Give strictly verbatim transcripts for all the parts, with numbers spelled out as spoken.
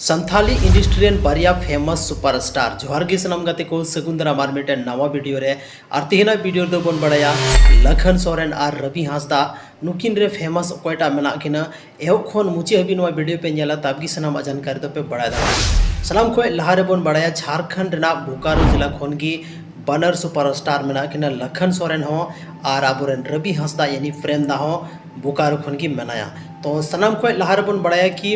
Santali industry ᱨᱮᱱ ᱵᱟᱨᱭᱟ famous super star. ᱡᱚᱦᱟᱨ ᱜᱮ ᱥᱟᱱᱟᱢ ᱜᱟᱛᱮ ᱠᱚ, ᱥᱟᱹᱜᱩᱱ ᱫᱟᱨᱟᱢ ᱟᱨ ᱢᱤᱫᱴᱮᱱ ᱱᱟᱣᱟ ᱵᱷᱤᱰᱤᱭᱳ ᱨᱮ᱾ ᱟᱨ ᱛᱮᱦᱮᱧᱟᱜ ᱵᱷᱤᱰᱤᱭᱳ ᱨᱮᱫᱚ ᱵᱚᱱ ᱵᱟᱲᱟᱭᱟ ᱞᱟᱠᱷᱟᱱ ᱥᱚᱨᱮᱱ ᱟᱨ ᱨᱚᱵᱤ ᱦᱟᱸᱥᱫᱟ ᱱᱩᱠᱤᱱ ᱨᱮ ᱯᱷᱮᱢᱟᱥ ᱚᱠᱚᱭᱴᱟᱜ ᱢᱮᱱᱟᱜ ᱠᱤᱱᱟ᱾ ᱮᱦᱚᱵ ᱠᱷᱚᱱ ᱢᱩᱪᱟᱹᱫ ᱦᱟᱹᱵᱤᱡ ᱱᱚᱣᱟ ᱵᱷᱤᱰᱤᱭᱳ ᱯᱮ ᱧᱮᱞᱟ, ᱛᱟᱵ ᱜᱮ ᱥᱟᱱᱟᱢᱟᱜ ᱡᱟᱱᱠᱟᱨᱤ ᱫᱚᱯᱮ ᱵᱟᱲᱟᱭ ᱫᱟᱲᱮᱭᱟᱜᱼᱟ᱾ ᱥᱟᱱᱟᱢ ᱠᱷᱚᱱ ᱞᱟᱦᱟ ᱨᱮᱵᱚᱱ ᱵᱟᱲᱟᱭᱟ ᱡᱷᱟᱲᱠᱷᱚᱸᱰ ᱨᱮᱱᱟᱜ ᱵᱳᱠᱟᱨᱳ ᱡᱮᱞᱟ ᱠᱷᱚᱱ ᱜᱮ ᱵᱟᱱᱟᱨ ᱥᱩᱯᱟᱨ ᱥᱴᱟᱨ ᱢᱮᱱᱟᱜ ᱠᱤᱱᱟ, ᱞᱟᱠᱷᱟᱱ ᱥᱚᱨᱮᱱ ᱦᱚᱸ ᱟᱨ ᱟᱵᱚᱨᱮᱱ ᱨᱚᱵᱤ ᱦᱟᱸᱥᱫᱟ ᱭᱟᱱᱤ ᱯᱨᱮᱢ ᱫᱟ ᱦᱚᱸ ᱵᱳᱠᱟᱨᱳ ᱠᱷᱚᱱ ᱜᱮ ᱢᱮᱱᱟᱭᱟ᱾ ᱛᱚ ᱥᱟᱱᱟᱢ ᱠᱷᱚᱱ ᱞᱟᱦᱟ ᱨᱮᱵᱚᱱ ᱵᱟᱲᱟᱭᱟ ᱠᱤ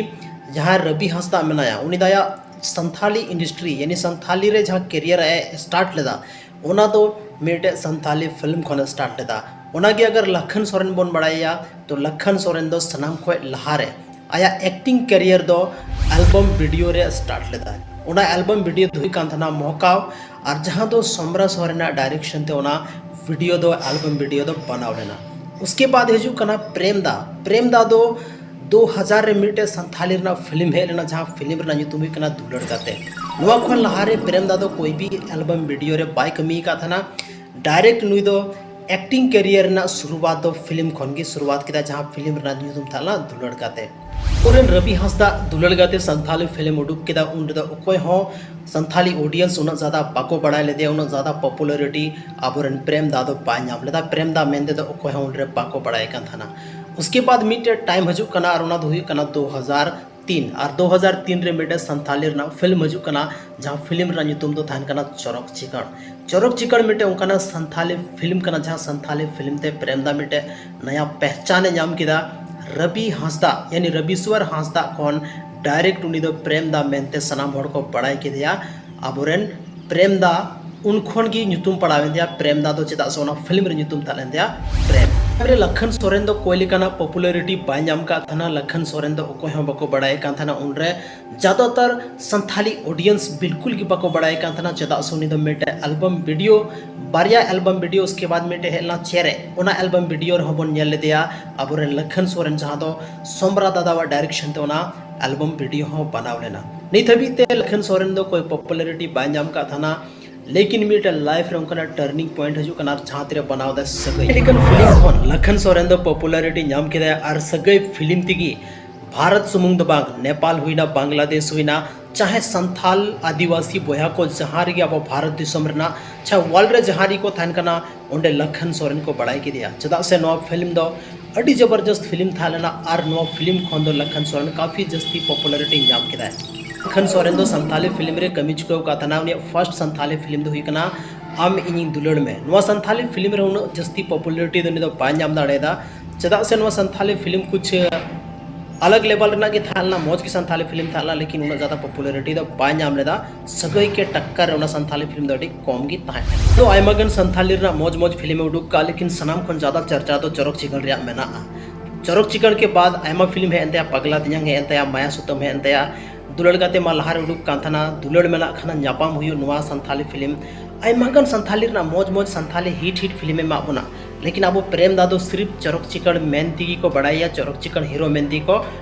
ᱡᱟᱦᱟᱸᱭ ᱨᱚᱵᱤ ᱦᱟᱸᱥᱫᱟ ᱢᱮᱱᱟᱭᱟ, ᱩᱱᱤ ᱫᱚ ᱟᱭᱟᱜ ᱥᱟᱱᱛᱷᱟᱞᱤ ᱤᱱᱰᱟᱥᱴᱨᱤ ᱭᱟᱱᱤ ᱥᱟᱱᱛᱷᱟᱞᱤ ᱨᱮ ᱡᱟᱦᱟᱸ ᱠᱮᱨᱤᱭᱟᱨ ᱮ ᱥᱴᱟᱨᱴ ᱞᱮᱫᱟ, ᱚᱱᱟ ᱫᱚ ᱢᱤᱫᱴᱮᱡ ᱥᱟᱱᱛᱷᱟᱞᱤ ᱯᱷᱤᱞᱢ ᱠᱷᱚᱱ ᱮ ᱥᱴᱟᱨᱴ ᱞᱮᱫᱟ᱾ ᱚᱱᱟᱜᱮ ᱟᱜᱟᱨ ᱞᱟᱠᱷᱟᱱ ᱥᱚᱨᱮᱱ ᱵᱚᱱ ᱵᱟᱲᱟᱭᱟ, ᱛᱚ ᱞᱟᱠᱷᱟᱱ ᱥᱚᱨᱮᱱ ᱫᱚ ᱥᱟᱱᱟᱢ ᱠᱷᱚᱱ ᱞᱟᱦᱟᱨᱮ ᱟᱭᱟᱜ ᱮᱠᱴᱤᱝ ᱠᱮᱨᱤᱭᱟᱨ ᱫᱚ ᱮᱞᱵᱟᱢ ᱵᱷᱤᱰᱤᱭᱳ ᱨᱮ ᱥᱴᱟᱨᱴ ᱞᱮᱫᱟ᱾ ᱚᱱᱟ ᱮᱞᱵᱟᱢ ᱵᱷᱤᱰᱤᱭᱳ ᱫᱚ ᱦᱩᱭᱩᱜ ᱠᱟᱱ ᱛᱟᱦᱮᱱᱟ ᱢᱚᱦᱠᱟᱣ, ᱟᱨ ᱡᱟᱦᱟᱸ ᱫᱚ ᱥᱚᱢᱨᱟ ᱥᱚᱨᱮᱱᱟᱜ ᱰᱟᱭᱨᱮᱠᱥᱚᱱ ᱛᱮ ᱚᱱᱟ ᱵᱷᱤᱰᱤᱭᱳ ᱫᱚ, ᱮᱞᱵᱟᱢ ᱵᱷᱤᱰᱤᱭᱳ ᱫᱚ ᱵᱮᱱᱟᱣ ᱞᱮᱱᱟ᱾ ᱩᱥᱠᱮ ᱵᱟᱫ ᱦᱤᱡᱩᱜ ᱠᱟᱱᱟ ᱯᱨᱮᱢ ᱫᱟ᱾ ᱯᱨᱮᱢ ᱫᱟ ᱫᱚ ᱫᱩ ᱦᱟᱡᱟᱨ ᱨᱮ ᱢᱤᱫᱴᱮᱡ ᱥᱟᱱᱛᱷᱟᱞᱤ ᱨᱮᱱᱟᱜ ᱯᱷᱤᱞᱢ ᱦᱮᱡ ᱞᱮᱱᱟ, ᱡᱟᱦᱟᱸ ᱯᱷᱤᱞᱢ ᱨᱮᱱᱟᱜ ᱧᱩᱛᱩᱢ ᱦᱩᱭᱩᱜ ᱠᱟᱱᱟ ᱫᱩᱞᱟᱹᱲ ᱜᱟᱛᱮ᱾ ᱱᱚᱣᱟ ᱠᱷᱚᱱ ᱞᱟᱦᱟᱨᱮ ᱯᱨᱮᱢ ᱫᱟ ᱫᱚ ᱠᱳᱭ ᱵᱤ ᱮᱞᱵᱟᱢ ᱵᱷᱤᱰᱤᱭᱳ ᱨᱮ ᱵᱟᱭ ᱠᱟᱹᱢᱤ ᱟᱠᱟᱫ ᱛᱟᱦᱮᱱᱟ᱾ ᱰᱟᱭᱨᱮᱠᱴ ᱱᱩᱭ ᱫᱚ ᱮᱠᱴᱤᱝ ᱠᱮᱨᱤᱭᱟᱨ ᱨᱮᱱᱟᱜ ᱥᱩᱨᱩᱣᱟᱛ ᱫᱚ ᱯᱷᱤᱞᱢ ᱠᱷᱚᱱ ᱜᱮ ᱥᱩᱨᱩᱣᱟᱛ ᱠᱮᱫᱟ, ᱡᱟᱦᱟᱸ ᱯᱷᱤᱞᱢ ᱨᱮᱱᱟᱜ ᱧᱩᱛᱩᱢ ᱛᱟᱦᱮᱸ ᱞᱮᱱᱟ ᱫᱩᱞᱟᱹᱲ ᱜᱟᱛᱮ᱾ ᱩᱱᱨᱮᱱ ᱨᱚᱵᱤ ᱦᱟᱸᱥᱫᱟ ᱫᱩᱞᱟᱹᱲ ᱜᱟᱛᱮ ᱥᱟᱱᱛᱷᱟᱞᱤ ᱯᱷᱤᱞᱢ ᱩᱰᱩᱠ ᱠᱮᱫᱟ, ᱩᱱ ᱨᱮᱫᱚ ᱚᱠᱚᱭ ᱦᱚᱸ ᱥᱟᱱᱛᱷᱟᱞᱤ ᱚᱰᱤᱭᱮᱱᱥ ᱩᱱᱟᱹᱜ ᱡᱟᱫᱟ ᱵᱟᱠᱚ ᱵᱟᱲᱟᱭ ᱞᱮᱫᱮᱭᱟ, ᱩᱱᱟᱹᱜ ᱡᱟᱫᱟ ᱯᱚᱯᱩᱞᱟᱨᱤᱴᱤ ᱟᱵᱚᱨᱮᱱ ᱯᱨᱮᱢ ᱫᱟ ᱫᱚ ᱵᱟᱭ ᱧᱟᱢ ᱞᱮᱫᱟ᱾ ᱯᱨᱮᱢ ᱫᱟ ᱢᱮᱱᱛᱮ ᱫᱚ ᱚᱠᱚᱭ ᱦᱚᱸ ᱩᱱᱨᱮ ᱵᱟᱠᱚ ᱵᱟᱲᱟᱭ ᱠᱟᱱ ᱛᱟᱦᱮᱱᱟ᱾ ᱩᱥᱠᱮ ᱵᱟᱫ ᱢᱤᱫᱴᱮᱡ ᱴᱟᱭᱤᱢ ᱦᱤᱡᱩᱜ ᱠᱟᱱᱟ, ᱟᱨ ᱚᱱᱟ ᱫᱚ ᱦᱩᱭᱩᱜ ᱠᱟᱱᱟ ᱫᱩ ᱦᱟᱡᱟᱨ ᱛᱤᱱ᱾ ᱟᱨ ᱫᱩ ᱦᱟᱡᱟᱨ ᱛᱤᱱ ᱨᱮ ᱢᱤᱫᱴᱮᱡ ᱥᱟᱱᱛᱷᱟᱞᱤ ᱨᱮᱱᱟᱜ ᱯᱷᱤᱞᱢ ᱦᱤᱡᱩᱜ ᱠᱟᱱᱟ, ᱡᱟᱦᱟᱸ ᱯᱷᱤᱞᱢ ᱨᱮᱱᱟᱜ ᱧᱩᱛᱩᱢ ᱫᱚ ᱛᱟᱦᱮᱱ ᱠᱟᱱᱟ ᱪᱚᱨᱚᱠ ᱪᱤᱠᱟᱹᱲ᱾ ᱪᱚᱨᱚᱠ ᱪᱤᱠᱟᱹᱲ ᱢᱤᱫᱴᱮᱡ ᱚᱱᱠᱟᱱᱟᱜ ᱥᱟᱱᱛᱷᱟᱞᱤ ᱯᱷᱤᱞᱢ ᱠᱟᱱᱟ, ᱡᱟᱦᱟᱸ ᱥᱟᱱᱛᱷᱟᱞᱤ ᱯᱷᱤᱞᱢ ᱛᱮ ᱯᱨᱮᱢ ᱫᱟ ᱢᱤᱫᱴᱮᱡ ᱱᱟᱭᱟ ᱯᱮᱦᱪᱟᱱ ᱮ ᱧᱟᱢ ᱠᱮᱫᱟ᱾ ᱨᱚᱵᱤ ᱦᱟᱸᱥᱫᱟ ᱭᱟᱱᱤ ᱨᱚᱵᱤᱥᱣᱚᱨ ᱦᱟᱸᱥᱫᱟ ᱠᱷᱚᱱ ᱰᱟᱭᱨᱮᱠᱴ ᱩᱱᱤ ᱫᱚ ᱯᱨᱮᱢ ᱫᱟ ᱢᱮᱱᱛᱮ ᱥᱟᱱᱟᱢ ᱦᱚᱲ ᱠᱚ ᱵᱟᱲᱟᱭ ᱠᱮᱫᱮᱭᱟ᱾ ᱟᱵᱚᱨᱮᱱ ᱯᱨᱮᱢ ᱫᱟ ᱩᱱ ᱠᱷᱚᱱ ᱜᱮ ᱧᱩᱛᱩᱢ ᱯᱟᱲᱟᱣ ᱮᱱ ᱛᱟᱭᱟ ᱯᱨᱮᱢ ᱫᱟ ᱫᱚ, ᱪᱮᱫᱟᱜ ᱥᱮ ᱚᱱᱟ ᱯᱷᱤᱞᱢ ᱨᱮ ᱧᱩᱛᱩᱢ ᱛᱟᱦᱮᱸ ᱞᱮᱱ ᱛᱟᱭᱟ ᱯᱨᱮᱢ᱾ ᱨᱮ ᱞᱟᱠᱷᱟᱱ ᱥᱚᱨᱮᱱ ᱫᱚ ᱚᱠᱚᱭ ᱞᱮᱠᱟᱱᱟᱜ ᱯᱚᱯᱩᱞᱟᱨᱤᱴᱤ ᱵᱟᱭ ᱧᱟᱢ ᱠᱟᱜ ᱛᱟᱦᱮᱱᱟ, ᱞᱟᱠᱷᱟᱱ ᱥᱚᱨᱮᱱ ᱫᱚ ᱚᱠᱚᱭ ᱦᱚᱸ ᱵᱟᱠᱚ ᱵᱟᱲᱟᱭ ᱠᱟᱱ ᱛᱟᱦᱮᱱᱟ᱾ ᱩᱱᱨᱮ ᱡᱟᱫᱟᱛᱟᱨ ᱥᱟᱱᱛᱷᱟᱞᱤ ᱚᱰᱤᱭᱮᱱᱥ ᱵᱤᱞᱠᱩᱞ ᱜᱮ ᱵᱟᱠᱚ ᱵᱟᱲᱟᱭ ᱠᱟᱱ ᱛᱟᱦᱮᱱᱟ, ᱪᱮᱫᱟᱜ ᱥᱮ ᱩᱱᱤ ᱫᱚ ᱢᱤᱫᱴᱮᱡ ᱮᱞᱵᱟᱢ ᱵᱷᱤᱰᱤᱭᱳ, ᱵᱟᱨᱭᱟ ᱮᱞᱵᱟᱢ ᱵᱷᱤᱰᱤᱭᱳ, ᱩᱥᱠᱮ ᱵᱟᱫ ᱢᱤᱫᱴᱮᱡ ᱦᱮᱡ ᱞᱮᱱᱟ ᱪᱮᱨᱮ, ᱚᱱᱟ ᱮᱞᱵᱟᱢ ᱵᱷᱤᱰᱤᱭᱳ ᱨᱮᱦᱚᱸ ᱵᱚᱱ ᱧᱮᱞ ᱞᱮᱫᱮᱭᱟ ᱟᱵᱚᱨᱮᱱ ᱞᱟᱠᱷᱟᱱ ᱥᱚᱨᱮᱱ, ᱡᱟᱦᱟᱸ ᱫᱚ ᱥᱚᱢᱨᱟ ᱫᱟᱫᱟᱣᱟᱜ ᱰᱟᱭᱨᱮᱠᱥᱚᱱ ᱛᱮ ᱚᱱᱟ ᱮᱞᱵᱟᱢ ᱵᱷᱤᱰᱤᱭᱳ ᱦᱚᱸ ᱵᱮᱱᱟᱣ ᱞᱮᱱᱟ᱾ ᱱᱤᱛ ᱦᱟᱹᱵᱤᱡ ᱛᱮ ᱞᱟᱠᱷᱟᱱ ᱥᱚᱨᱮᱱ ᱫᱚ ᱠᱳᱭ ᱯᱚᱯᱩᱞᱟᱨᱤᱴᱤ ᱵᱟᱭ ᱧᱟᱢ ᱠᱟᱜ ᱛᱟᱦᱮᱱᱟ, ᱞᱮᱠᱤᱱ ᱢᱤᱫᱴᱮᱱ ᱞᱟᱭᱤᱯᱷ ᱨᱮ ᱚᱱᱠᱟᱱᱟᱜ ᱴᱟᱨᱱᱤᱝ ᱯᱚᱭᱮᱱᱴ ᱦᱤᱡᱩᱜ ᱠᱟᱱᱟ, ᱡᱟᱦᱟᱸ ᱛᱤᱨᱮ ᱵᱮᱱᱟᱣ ᱫᱟᱭ ᱥᱟᱹᱜᱟᱹᱭ ᱞᱮᱠᱟᱱ ᱯᱷᱤᱞᱢ ᱠᱷᱚᱱ ᱞᱟᱠᱷᱟᱱ ᱥᱚᱨᱮᱱ ᱫᱚ ᱯᱚᱯᱩᱞᱟᱨᱤᱴᱤ ᱧᱟᱢ ᱠᱮᱫᱟᱭ ᱟᱨ ᱥᱟᱹᱜᱟᱹᱭ ᱯᱷᱤᱞᱢ ᱛᱮᱜᱮ ᱵᱷᱟᱨᱚᱛ ᱥᱩᱢᱩᱝ ᱫᱚ ᱵᱟᱝ, ᱱᱮᱯᱟᱞ ᱦᱩᱭᱱᱟ, ᱵᱟᱝᱞᱟᱫᱮᱥ ᱦᱩᱭᱱᱟ, ᱪᱟᱦᱮ ᱥᱟᱱᱛᱷᱟᱞ ᱟᱹᱫᱤᱵᱟᱹᱥᱤ ᱵᱚᱭᱦᱟ ᱠᱚ ᱡᱟᱦᱟᱸ ᱨᱮᱜᱮ ᱟᱵᱚ ᱵᱷᱟᱨᱚᱛ ᱫᱤᱥᱚᱢ ᱨᱮᱱᱟᱜ, ᱪᱟᱦᱮ ᱣᱟᱨᱞᱰ ᱨᱮ ᱡᱟᱦᱟᱸ ᱨᱮᱜᱮ ᱠᱚ ᱛᱟᱦᱮᱱ ᱠᱟᱱᱟ, ᱚᱸᱰᱮ ᱞᱟᱠᱷᱟᱱ ᱥᱚᱨᱮᱱ ᱠᱚ ᱵᱟᱲᱟᱭ ᱠᱮᱫᱮᱭᱟ᱾ ᱪᱮᱫᱟᱜ ᱥᱮ ᱱᱚᱣᱟ ᱯᱷᱤᱞᱢ ᱫᱚ ᱟᱹᱰᱤ ᱡᱚᱵᱚᱨᱡᱚᱥᱛ ᱯᱷᱤᱞᱢ ᱛᱟᱦᱮᱸ ᱞᱮᱱᱟ ᱟᱨ ᱱᱚᱣᱟ ᱯᱷᱤᱞᱢ ᱠᱷᱚᱱ ᱫᱚ ᱞᱟᱠᱷᱟᱱ ᱥᱚᱨᱮᱱ ᱠᱟᱯᱷᱤ ᱡᱟᱹᱥᱛᱤ ᱯᱚᱯᱩᱞᱟᱨᱤᱴᱤ ᱧᱟᱢ ᱠᱮᱫᱟᱭ᱾ ᱞᱟᱠᱷᱟᱱ ᱥᱚᱨᱮᱱ ᱫᱚ ᱥᱟᱱᱛᱷᱟᱞᱤ ᱯᱷᱤᱞᱢ ᱨᱮ ᱠᱟᱹᱢᱤ ᱪᱩᱠᱟᱹᱣ ᱟᱠᱟᱫ ᱛᱟᱦᱮᱱᱟ᱾ ᱩᱱᱤᱭᱟᱜ ᱯᱷᱟᱨᱥᱴ ᱥᱟᱱᱛᱷᱟᱞᱤ ᱯᱷᱤᱞᱢ ᱫᱚ ᱦᱩᱭᱩᱜ ᱠᱟᱱᱟ ᱟᱢ ᱤᱧᱤᱧ ᱫᱩᱞᱟᱹᱲ ᱢᱮ᱾ ᱱᱚᱣᱟ ᱥᱟᱱᱛᱷᱟᱞᱤ ᱯᱷᱤᱞᱢ ᱨᱮ ᱩᱱᱟᱹᱜ ᱡᱟᱹᱥᱛᱤ ᱯᱚᱯᱩᱞᱟᱨᱤᱴᱤ ᱫᱚ ᱩᱱᱤ ᱫᱚ ᱵᱟᱭ ᱧᱟᱢ ᱫᱟᱲᱮᱭᱟᱫᱟ, ᱪᱮᱫᱟᱜ ᱥᱮ ᱱᱚᱣᱟ ᱥᱟᱱᱛᱷᱟᱞᱤ ᱯᱷᱤᱞᱢ ᱠᱩᱪ ᱟᱞᱟᱜᱽ ᱞᱮᱵᱮᱞ ᱨᱮᱱᱟᱜ ᱜᱮ ᱛᱟᱦᱮᱸ ᱞᱮᱱᱟ, ᱢᱚᱡᱽ ᱜᱮ ᱥᱟᱱᱛᱷᱟᱞᱤ ᱯᱷᱤᱞᱢ ᱛᱟᱦᱮᱸ ᱞᱮᱱᱟ, ᱞᱮᱠᱤᱱ ᱩᱱᱟᱹᱜ ᱡᱟᱫᱟ ᱯᱚᱯᱩᱞᱟᱨᱤᱴᱤ ᱫᱚ ᱵᱟᱭ ᱧᱟᱢ ᱞᱮᱫᱟ᱾ ᱥᱟᱹᱜᱟᱹᱭ ᱠᱮ ᱴᱟᱠᱠᱟᱨ ᱨᱮ ᱚᱱᱟ ᱥᱟᱱᱛᱷᱟᱞᱤ ᱯᱷᱤᱞᱢ ᱫᱚ ᱟᱹᱰᱤ ᱠᱚᱢ ᱜᱮ ᱛᱟᱦᱮᱸ ᱠᱟᱱᱟ᱾ ᱛᱚ ᱟᱭᱢᱟ ᱜᱟᱱ ᱥᱟᱱᱛᱷᱟᱞᱤ ᱨᱮᱱᱟᱜ ᱢᱚᱡᱽ ᱢᱚᱡᱽ ᱯᱷᱤᱞᱢ ᱮ ᱩᱰᱩᱠ ᱠᱟᱜᱼᱟ, ᱞᱮᱠᱤᱱ ᱥᱟᱱᱟᱢ ᱠᱷᱚᱱ ᱡᱟᱫᱟ ᱪᱟᱨᱪᱟ ᱫᱚ ᱪᱚᱨᱚᱠ ᱪᱤᱠᱟᱹᱲ ᱨᱮᱭᱟᱜ ᱢᱮᱱᱟᱜᱼᱟ᱾ ᱪᱚᱨᱚᱠ ᱪᱤᱠᱟᱹᱲ ᱠᱮ ᱵᱟᱫ ᱟᱭᱢᱟ ᱯᱷᱤᱞᱢ ᱦᱮᱡ ᱮᱱ ᱛᱟᱭᱟ, ᱯᱟᱜᱽᱞᱟ ᱫᱤᱭᱟᱝ ᱦᱮᱡ ᱮᱱ ᱛᱟᱭᱟ, ᱢᱟᱭᱟ ᱥᱩᱛᱟᱹᱢ ᱦᱮᱡ ᱮᱱ ᱛᱟᱭᱟ, ᱫᱩᱞᱟᱹᱲ ᱜᱟᱛᱮ ᱢᱟ ᱞᱟᱦᱟᱨᱮ ᱩᱰᱩᱠ ᱠᱟᱱ ᱛᱟᱦᱮᱱᱟ, ᱫᱩᱞᱟᱹᱲ ᱢᱮᱱᱟᱜ ᱠᱷᱟᱱ ᱧᱟᱯᱟᱢ ᱦᱩᱭᱩᱜ, ᱱᱚᱣᱟ ᱥᱟᱱᱛᱷᱟᱞᱤ ᱯᱷᱤᱞᱢ, ᱟᱭᱢᱟ ᱜᱟᱱ ᱥᱟᱱᱛᱷᱟᱞᱤ ᱨᱮᱱᱟᱜ ᱢᱚᱡᱽ ᱢᱚᱡᱽ ᱥᱟᱱᱛᱷᱟᱞᱤ ᱦᱤᱴ ᱦᱤᱴ ᱯᱷᱤᱞᱢ ᱮ ᱮᱢᱟᱜ ᱵᱚᱱᱟ, ᱞᱮᱠᱤᱱ ᱟᱵᱚ ᱯᱨᱮᱢ ᱫᱟ ᱫᱚ ᱥᱤᱨᱤᱯ ᱪᱚᱨᱚᱠ ᱪᱤᱠᱟᱹᱲ ᱢᱮᱱ ᱛᱮᱜᱮ ᱠᱚ ᱵᱟᱲᱟᱭᱟ, ᱪᱚᱨᱚᱠ ᱪᱤᱠᱟᱹᱲ ᱦᱤᱨᱳ ᱢᱮᱱ ᱛᱮᱜᱮ ᱠᱚ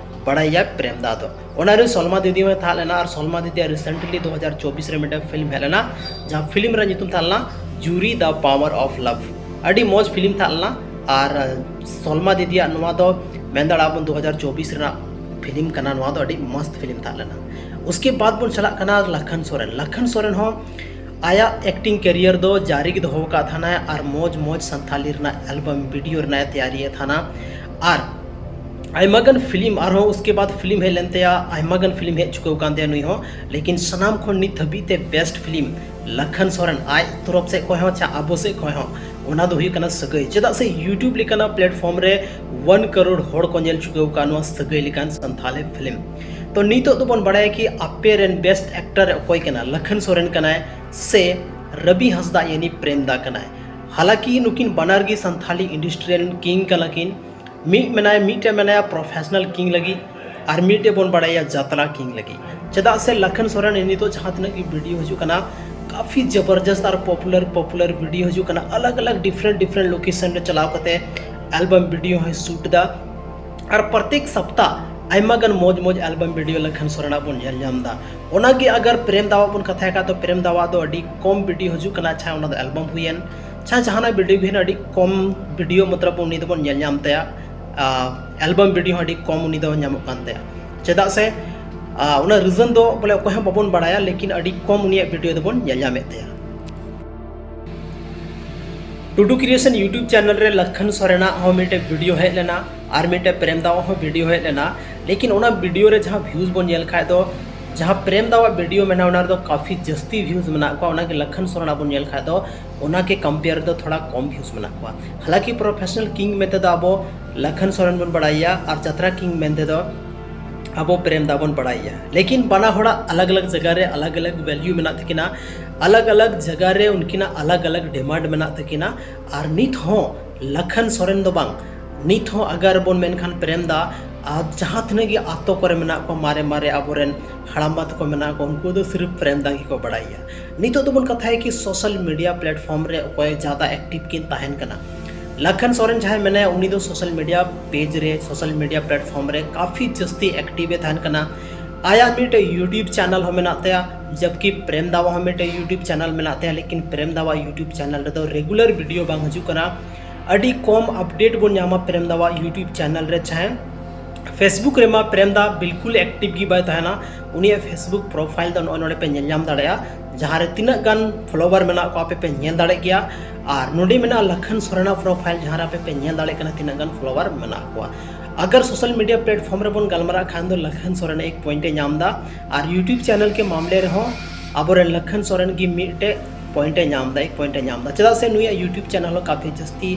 ᱵᱟᱲᱟᱭᱟ ᱯᱨᱮᱢ ᱫᱟ ᱫᱚ᱾ ᱚᱱᱟ ᱨᱮ ᱥᱚᱞᱢᱟ ᱫᱤᱫᱤ ᱦᱚᱸᱭ ᱛᱟᱦᱮᱸ ᱞᱮᱱᱟ, ᱟᱨ ᱥᱚᱞᱢᱟ ᱫᱤᱫᱤᱭᱟᱜ ᱨᱤᱥᱮᱱᱴᱞᱤ ᱫᱩ ᱦᱟᱡᱟᱨ ᱪᱚᱵᱵᱤᱥ ᱨᱮ ᱢᱤᱫᱴᱮᱱ ᱯᱷᱤᱞᱢ ᱦᱮᱡ ᱞᱮᱱᱟ, ᱡᱟᱦᱟᱸ ᱯᱷᱤᱞᱢ ᱨᱮᱱᱟᱜ ᱧᱩᱛᱩᱢ ᱛᱟᱦᱮᱸ ᱞᱮᱱᱟ ᱡᱩᱨᱤ ᱫᱟ ᱯᱟᱣᱟᱨ ᱚᱯᱷ ᱞᱟᱵᱷ᱾ ᱟᱹᱰᱤ ᱢᱚᱡᱽ ᱯᱷᱤᱞᱢ ᱛᱟᱦᱮᱸ ᱞᱮᱱᱟ, ᱟᱨ ᱥᱚᱞᱢᱟ ᱫᱤᱫᱤᱭᱟᱜ ᱱᱚᱣᱟ ᱫᱚ ᱢᱮᱱ ᱫᱟᱲᱮᱭᱟᱜᱼᱟ ᱵᱚᱱ ᱫᱩ ᱦᱟᱡᱟᱨ ᱪᱚᱵᱵᱤᱥ ᱨᱮᱱᱟᱜ ᱯᱷᱤᱞᱢ ᱠᱟᱱᱟ, ᱱᱚᱣᱟ ᱫᱚ ᱟᱹᱰᱤ ᱢᱚᱥᱛ ᱯᱷᱤᱞᱢ ᱛᱟᱦᱮᱸ ᱞᱮᱱᱟ᱾ ᱩᱥᱠᱮ ᱵᱟᱫ ᱵᱚᱱ ᱪᱟᱞᱟᱜ ᱠᱟᱱᱟ ᱞᱟᱠᱷᱟᱱ ᱥᱚᱨᱮᱱ᱾ ᱞᱟᱠᱷᱟᱱ ᱥᱚᱨᱮᱱ ᱦᱚᱸ ᱟᱭᱟᱜ ᱮᱠᱴᱤᱝ ᱠᱮᱨᱤᱭᱟᱨ ᱫᱚ ᱡᱟᱹᱨᱤ ᱜᱮ ᱫᱚᱦᱚ ᱟᱠᱟᱫ ᱛᱟᱦᱮᱱᱟᱭ, ᱟᱨ ᱢᱚᱡᱽ ᱢᱚᱡᱽ ᱥᱟᱱᱛᱷᱟᱞᱤ ᱨᱮᱱᱟᱜ ᱮᱞᱵᱟᱢ ᱵᱷᱤᱰᱤᱭᱳ ᱨᱮᱱᱟᱜ ᱮ ᱛᱮᱭᱟᱨᱤᱭᱮᱫ ᱛᱟᱦᱮᱱᱟ, ᱟᱨ ᱟᱭᱢᱟ ᱜᱟᱱ ᱯᱷᱤᱞᱢ, ᱟᱨᱦᱚᱸ ᱩᱥᱠᱮ ᱵᱟᱫ ᱯᱷᱤᱞᱢ ᱦᱮᱡ ᱞᱮᱱ ᱛᱟᱭᱟ, ᱟᱭᱢᱟ ᱜᱟᱱ ᱯᱷᱤᱞᱢ ᱦᱮᱡ ᱪᱩᱠᱟᱹᱣ ᱟᱠᱟᱱ ᱛᱟᱭᱟ ᱱᱩᱭ ᱦᱚᱸ, ᱞᱮᱠᱤᱱ ᱥᱟᱱᱟᱢ ᱠᱷᱚᱱ ᱱᱤᱛ ᱫᱷᱟᱹᱵᱤᱡ ᱛᱮ ᱵᱮᱥᱴ ᱯᱷᱤᱞᱢ ᱞᱟᱠᱷᱟᱱ ᱥᱚᱨᱮᱱ ᱟᱡ ᱛᱚᱨᱚᱯ ᱥᱮᱫ ᱠᱷᱚᱱ ᱦᱚᱸ, ᱪᱟ ᱟᱵᱚ ᱥᱮᱫ ᱠᱷᱚᱱ ᱦᱚᱸ, ᱚᱱᱟ ᱫᱚ ᱦᱩᱭᱩᱜ ᱠᱟᱱᱟ ᱥᱟᱹᱜᱟᱹᱭ᱾ ᱪᱮᱫᱟᱜ ᱥᱮ YouTube ᱞᱮᱠᱟᱱᱟᱜ ᱯᱞᱮᱴᱯᱷᱚᱨᱢ ᱨᱮ ᱚᱣᱟᱱ ᱠᱟᱨᱳᱲ ᱦᱚᱲ ᱠᱚ ᱧᱮᱞ ᱪᱩᱠᱟᱹᱣ ᱟᱠᱟᱫ ᱱᱚᱣᱟ ᱥᱟᱹᱜᱟᱹᱭ ᱞᱮᱠᱟᱱ ᱥᱟᱱᱛᱷᱟᱞᱤ ᱯᱷᱤᱞᱢ᱾ ᱛᱚ ᱱᱤᱛᱚᱜ ᱫᱚᱵᱚᱱ ᱵᱟᱲᱟᱭᱟ ᱠᱤ ᱟᱯᱮ ᱨᱮᱱ ᱵᱮᱥᱴ ᱮᱠᱴᱟᱨ ᱚᱠᱚᱭ ᱠᱟᱱᱟ, ᱞᱟᱠᱷᱟᱱ ᱥᱚᱨᱮᱱ ᱠᱟᱱᱟᱭ ᱥᱮ ᱨᱚᱵᱤ ᱦᱟᱸᱥᱫᱟ ᱭᱟᱱᱤ ᱯᱨᱮᱢ ᱫᱟ ᱠᱟᱱᱟᱭ᱾ ᱦᱟᱞᱟᱸᱠᱤ ᱱᱩᱠᱤᱱ ᱵᱟᱱᱟᱨ ᱜᱮ ᱥᱟᱱᱛᱷᱟᱞᱤ ᱤᱱᱰᱟᱥᱴᱨᱤ ᱨᱮᱱ ᱠᱤᱝ ᱠᱟᱱᱟ ᱠᱤᱱ, ᱢᱤᱫ ᱢᱮᱱᱟᱭᱟ, ᱢᱤᱫᱴᱮᱱ ᱢᱮᱱᱟᱭᱟ ᱯᱨᱚᱯᱷᱮᱥᱚᱱᱟᱞ ᱠᱤᱝ ᱞᱟᱹᱜᱤᱫ, ᱟᱨ ᱢᱤᱫᱴᱮᱱ ᱵᱚᱱ ᱵᱟᱲᱟᱭᱟ ᱡᱟᱛᱨᱟ ᱠᱤᱝ ᱞᱟᱹᱜᱤᱫ᱾ ᱪᱮᱫᱟᱜ ᱥᱮ ᱞᱟᱠᱷᱟᱱ ᱥᱚᱨᱮᱱ ᱱᱤᱛᱚᱜ ᱡᱟᱦᱟᱸ ᱛᱤᱱᱟᱹᱜ ᱜᱮ ᱵᱷᱤᱰᱤᱭᱳ ᱦᱤᱡᱩᱜ ᱠᱟᱱᱟ, ᱠᱟᱯᱷᱤ ᱡᱚᱵᱚᱨᱡᱚᱥᱛ ᱟᱨ ᱯᱚᱯᱩᱞᱟᱨ ᱯᱚᱯᱩᱞᱟᱨ ᱵᱷᱤᱰᱤᱭᱳ ᱦᱤᱡᱩᱜ ᱠᱟᱱᱟ, ᱟᱞᱟᱜᱽ ᱟᱞᱟᱜᱽ ᱰᱤᱯᱷᱨᱮᱱᱴ ᱰᱤᱯᱷᱨᱮᱱᱴ ᱞᱳᱠᱮᱥᱚᱱ ᱨᱮ ᱪᱟᱞᱟᱣ ᱠᱟᱛᱮ ᱮᱞᱵᱟᱢ ᱵᱷᱤᱰᱤᱭᱳ ᱦᱚᱸᱭ ᱥᱩᱴ ᱮᱫᱟ, ᱟᱨ ᱯᱨᱚᱛᱮᱠ ᱥᱟᱯᱛᱟ ᱟᱭᱢᱟ ᱜᱟᱱ ᱢᱚᱡᱽ ᱢᱚᱡᱽ ᱮᱞᱵᱟᱢ ᱵᱷᱤᱰᱤᱭᱳ ᱞᱟᱠᱷᱟᱱ ᱥᱚᱨᱮᱱᱟᱜ ᱵᱚᱱ ᱧᱮᱞ ᱧᱟᱢ ᱮᱫᱟ᱾ ᱚᱱᱟᱜᱮ ᱟᱜᱟᱨ ᱯᱨᱮᱢ ᱫᱟᱣᱟᱜ ᱵᱚᱱ ᱠᱟᱛᱷᱟᱭ ᱠᱷᱟᱡ, ᱛᱚ ᱯᱨᱮᱢ ᱫᱟᱣᱟᱜ ᱫᱚ ᱟᱹᱰᱤ ᱠᱚᱢ ᱵᱷᱤᱰᱤᱭᱳ ᱦᱤᱡᱩᱜ ᱠᱟᱱᱟ, ᱪᱷᱟ ᱚᱱᱟ ᱫᱚ ᱮᱞᱵᱟᱢ ᱦᱩᱭᱮᱱ, ᱪᱷᱟ ᱡᱟᱦᱟᱱᱟᱜ ᱵᱷᱤᱰᱤᱭᱳ ᱜᱮ ᱦᱩᱭᱮᱱ, ᱟᱹᱰᱤ ᱠᱚᱢ ᱵᱷᱤᱰᱤᱭᱳ ᱢᱚᱛᱞᱚᱵ ᱩᱱᱤ ᱫᱚᱵᱚᱱ ᱧᱮᱞ ᱧᱟᱢ ᱛᱟᱭᱟ᱾ ᱟᱨ ᱮᱞᱵᱟᱢ ᱵᱷᱤᱰᱤᱭᱳ ᱦᱚᱸ ᱟᱹᱰᱤ ᱠᱚᱢ ᱩᱱᱤ ᱫᱚ ᱧᱟᱢᱚᱜ ᱠᱟᱱ ᱛᱟᱭᱟ᱾ ᱪᱮᱫᱟᱜ ᱥᱮ ᱟᱨ ᱚᱱᱟ ᱨᱤᱡᱚᱱ ᱫᱚ ᱵᱚᱞᱮ ᱚᱠᱚᱭ ᱦᱚᱸ ᱵᱟᱵᱚᱱ ᱵᱟᱲᱟᱭᱟ, ᱞᱮᱠᱤᱱ ᱟᱹᱰᱤ ᱠᱚᱢ ᱩᱱᱤᱭᱟᱜ ᱵᱷᱤᱰᱤᱭᱳ ᱫᱚᱵᱚᱱ ᱧᱮᱞ ᱧᱟᱢᱮᱫ ᱛᱟᱭᱟ᱾ ᱴᱩᱰᱩ ᱠᱨᱤᱭᱮᱥᱚᱱ ᱭᱩᱴᱩᱵᱽ ᱪᱮᱱᱮᱞ ᱨᱮ ᱞᱟᱠᱷᱟᱱ ᱥᱚᱨᱮᱱᱟᱜ ᱦᱚᱸ ᱢᱤᱫᱴᱮᱡ ᱵᱷᱤᱰᱤᱭᱳ ᱦᱮᱡ ᱞᱮᱱᱟ ᱟᱨ ᱢᱤᱫᱴᱮᱡ ᱯᱨᱮᱢ ᱫᱟᱣᱟᱜ ᱦᱚᱸ ᱵᱷᱤᱰᱤᱭᱳ ᱦᱮᱡ ᱞᱮᱱᱟ, ᱞᱮᱠᱤᱱ ᱚᱱᱟ ᱵᱷᱤᱰᱤᱭᱳ ᱨᱮ ᱡᱟᱦᱟᱸ ᱵᱷᱤᱭᱩᱡᱽ ᱵᱚᱱ ᱧᱮᱞ ᱠᱷᱟᱡ ᱫᱚ, ᱡᱟᱦᱟᱸ ᱯᱨᱮᱢ ᱫᱟᱣᱟᱜ ᱵᱷᱤᱰᱤᱭᱳ ᱢᱮᱱᱟᱜᱼᱟ ᱚᱱᱟ ᱨᱮᱫᱚ ᱠᱟᱯᱷᱤ ᱡᱟᱹᱥᱛᱤ ᱵᱷᱤᱭᱩᱡᱽ ᱢᱮᱱᱟᱜ ᱠᱚᱣᱟ, ᱚᱱᱟᱜᱮ ᱞᱟᱠᱷᱟᱱ ᱥᱚᱨᱮᱱᱟᱜ ᱵᱚᱱ ᱧᱮᱞ ᱠᱷᱟᱡ ᱫᱚ ᱚᱱᱟ ᱠᱮ ᱠᱚᱢᱯᱮᱭᱟᱨ ᱫᱚ ᱛᱷᱚᱲᱟ ᱠᱚᱢ ᱵᱷᱤᱭᱩᱡᱽ ᱢᱮᱱᱟᱜ ᱠᱚᱣᱟ᱾ ᱦᱟᱞᱟᱠᱤ ᱯᱨᱚᱯᱷᱮᱥᱚᱱᱟᱞ ᱠᱤᱝ ᱢᱮᱱᱛᱮ ᱫᱚ ᱟᱵᱚ ᱞᱟᱠᱷᱟᱱ ᱥᱚᱨᱮᱱ ᱵᱚᱱ ᱵᱟᱲᱟᱭᱟ ᱟᱨ ᱡᱟᱛᱨᱟ ᱠᱤᱝ ᱢᱮᱱᱛᱮ ᱫᱚ ᱟᱵᱚ ᱯᱨᱮᱢ ᱫᱟ ᱵᱚᱱ ᱵᱟᱲᱟᱭᱟ, ᱞᱮᱠᱤᱱ ᱵᱟᱱᱟ ᱦᱚᱲᱟᱜ ᱟᱞᱟᱜᱽ ᱟᱞᱟᱜᱽ ᱡᱟᱭᱜᱟ ᱨᱮ ᱟᱞᱟᱜᱽ ᱟᱞᱟᱜᱽ ᱵᱷᱮᱞᱭᱩ ᱢᱮᱱᱟᱜ ᱛᱟᱹᱠᱤᱱᱟ, ᱟᱞᱟᱜᱽ ᱟᱞᱟᱜᱽ ᱡᱟᱭᱜᱟ ᱨᱮ ᱩᱱᱠᱤᱱᱟᱜ ᱟᱞᱟᱜᱽ ᱟᱞᱟᱜᱽ ᱰᱤᱢᱟᱱᱰ ᱢᱮᱱᱟᱜ ᱛᱟᱹᱠᱤᱱᱟ᱾ ᱟᱨ ᱱᱤᱛ ᱦᱚᱸ ᱞᱟᱠᱷᱟᱱ ᱥᱚᱨᱮᱱ ᱫᱚ ᱵᱟᱝ, ᱱᱤᱛ ᱦᱚᱸ ᱟᱜᱟᱨ ᱵᱚᱱ ᱢᱮᱱᱠᱷᱟᱱ ᱯᱨᱮᱢ ᱫᱟ ᱟᱨ ᱡᱟᱦᱟᱸ ᱛᱤᱱᱟᱹᱜ ᱜᱮ ᱟᱛᱳ ᱠᱚᱨᱮ ᱢᱮᱱᱟᱜ ᱠᱚᱣᱟ, ᱢᱟᱨᱮ ᱢᱟᱨᱮ ᱟᱵᱚᱨᱮᱱ ᱦᱟᱲᱟᱢᱵᱟ ᱛᱟᱠᱚ ᱢᱮᱱᱟᱜ ᱠᱚᱣᱟ, ᱩᱱᱠᱩ ᱫᱚ ᱥᱤᱨᱤᱯ ᱯᱨᱮᱢ ᱫᱟ ᱜᱮᱠᱚ ᱵᱟᱲᱟᱭᱟ᱾ ᱱᱤᱛᱚᱜ ᱫᱚᱵᱚᱱ ᱠᱟᱛᱷᱟᱭᱟ ᱠᱤ ᱥᱳᱥᱟᱞ ᱢᱤᱰᱤᱭᱟ ᱯᱞᱮᱴᱯᱷᱚᱨᱢ ᱨᱮ ᱚᱠᱚᱭ ᱡᱟᱫᱟ ᱮᱠᱴᱤᱵᱷ ᱠᱤᱱ ᱛᱟᱦᱮᱱ ᱠᱟᱱᱟ᱾ ᱞᱟᱠᱷᱟᱱ ᱥᱚᱨᱮᱱ ᱡᱟᱦᱟᱸᱭ ᱢᱮᱱᱟᱭᱟ, ᱩᱱᱤ ᱫᱚ ᱥᱳᱥᱟᱞ ᱢᱤᱰᱤᱭᱟ ᱯᱮᱡᱽ ᱨᱮ, ᱥᱳᱥᱟᱞ ᱢᱤᱰᱤᱭᱟ ᱯᱞᱮᱴᱯᱷᱚᱨᱢ ᱨᱮ ᱠᱟᱯᱷᱤ ᱡᱟᱹᱥᱛᱤ ᱮᱠᱴᱤᱵᱷ ᱮ ᱛᱟᱦᱮᱱ ᱠᱟᱱᱟ᱾ ᱟᱭᱟᱜ ᱢᱤᱫᱴᱮᱡ ᱭᱩᱴᱩᱵᱽ ᱪᱮᱱᱮᱞ ᱦᱚᱸ ᱢᱮᱱᱟᱜ ᱛᱟᱭᱟ, ᱡᱚᱵᱠᱤ ᱯᱨᱮᱢ ᱫᱟᱣᱟᱜ ᱦᱚᱸ ᱢᱤᱫᱴᱮᱡ ᱭᱩᱴᱩᱵᱽ ᱪᱮᱱᱮᱞ ᱢᱮᱱᱟᱜ ᱛᱟᱭᱟ, ᱞᱮᱠᱤᱱ ᱯᱨᱮᱢ ᱫᱟᱣᱟᱜ ᱭᱩᱴᱩᱵᱽ ᱪᱮᱱᱮᱞ ᱨᱮᱫᱚ ᱨᱮᱜᱩᱞᱟᱨ ᱵᱷᱤᱰᱤᱭᱳ ᱵᱟᱝ ᱦᱤᱡᱩᱜ ᱠᱟᱱᱟ᱾ ᱟᱹᱰᱤ ᱠᱚᱢ ᱟᱯᱰᱮᱴ ᱵᱚᱱ ᱧᱟᱢᱟ ᱯᱨᱮᱢ ᱫᱟᱣᱟᱜ ᱭᱩᱴᱩᱵᱽ ᱪᱮᱱᱮᱞ ᱨᱮ᱾ ᱪᱟᱦᱮ ᱯᱷᱮᱥᱵᱩᱠ ᱨᱮᱢᱟ ᱯᱨᱮᱢ ᱫᱟ ᱵᱤᱞᱠᱩᱞ ᱮᱠᱴᱤᱵᱷ ᱜᱮ ᱵᱟᱭ ᱛᱟᱦᱮᱱᱟ᱾ ᱩᱱᱤᱭᱟᱜ ᱯᱷᱮᱥᱵᱩᱠ ᱯᱨᱚᱯᱷᱟᱭᱤᱞ ᱫᱚ ᱱᱚᱜᱼᱚᱭ ᱱᱚᱰᱮ ᱯᱮ ᱧᱮᱞ ᱧᱟᱢ ᱫᱟᱲᱮᱭᱟᱜᱼᱟ, ᱡᱟᱦᱟᱸ ᱨᱮ ᱛᱤᱱᱟᱹᱜ ᱜᱟᱱ ᱯᱷᱚᱞᱳᱣᱟᱨ ᱢᱮᱱᱟᱜ ᱠᱚᱣᱟ ᱟᱯᱮ ᱯᱮ ᱧᱮᱞ ᱫᱟᱲᱮᱭᱟᱜ ᱜᱮᱭᱟ᱾ ᱟᱨ ᱱᱚᱰᱮ ᱢᱮᱱᱟᱜᱼᱟ ᱞᱟᱠᱷᱟᱱ ᱥᱚᱨᱮᱱᱟᱜ ᱯᱨᱚᱯᱷᱟᱭᱤᱞ, ᱡᱟᱦᱟᱸ ᱨᱮ ᱟᱯᱮ ᱯᱮ ᱧᱮᱞ ᱫᱟᱲᱮᱭᱟᱜ ᱠᱟᱱᱟ ᱛᱤᱱᱟᱹᱜ ᱜᱟᱱ ᱯᱷᱚᱞᱳᱣᱟᱨ ᱢᱮᱱᱟᱜ ᱠᱚᱣᱟ᱾ ᱟᱜᱟᱨ ᱥᱳᱥᱟᱞ ᱢᱤᱰᱤᱭᱟ ᱯᱞᱮᱴᱯᱷᱚᱨᱢ ᱨᱮᱵᱚᱱ ᱜᱟᱞᱢᱟᱨᱟᱜ ᱠᱷᱟᱱ ᱫᱚ ᱞᱟᱠᱷᱟᱱ ᱥᱚᱨᱮᱱ ᱮᱠ ᱯᱚᱭᱮᱱᱴ ᱮ ᱧᱟᱢ ᱮᱫᱟ, ᱟᱨ ᱭᱩᱴᱩᱵᱽ ᱪᱮᱱᱮᱞ ᱠᱮ ᱢᱟᱢᱞᱮ ᱨᱮᱦᱚᱸ ᱟᱵᱚᱨᱮᱱ ᱞᱟᱠᱷᱟᱱ ᱥᱚᱨᱮᱱ ᱜᱮ ᱢᱤᱫᱴᱮᱡ ᱯᱚᱭᱮᱱᱴ ᱮ ᱧᱟᱢ ᱮᱫᱟ, ᱮᱠ ᱯᱚᱭᱮᱱᱴ ᱮ ᱧᱟᱢ ᱮᱫᱟ᱾ ᱪᱮᱫᱟᱜ ᱥᱮ ᱱᱩᱭᱟᱜ ᱭᱩᱴᱩᱵᱽ ᱪᱮᱱᱮᱞ ᱦᱚᱸ ᱠᱟᱯᱷᱤ ᱡᱟᱹᱥᱛᱤ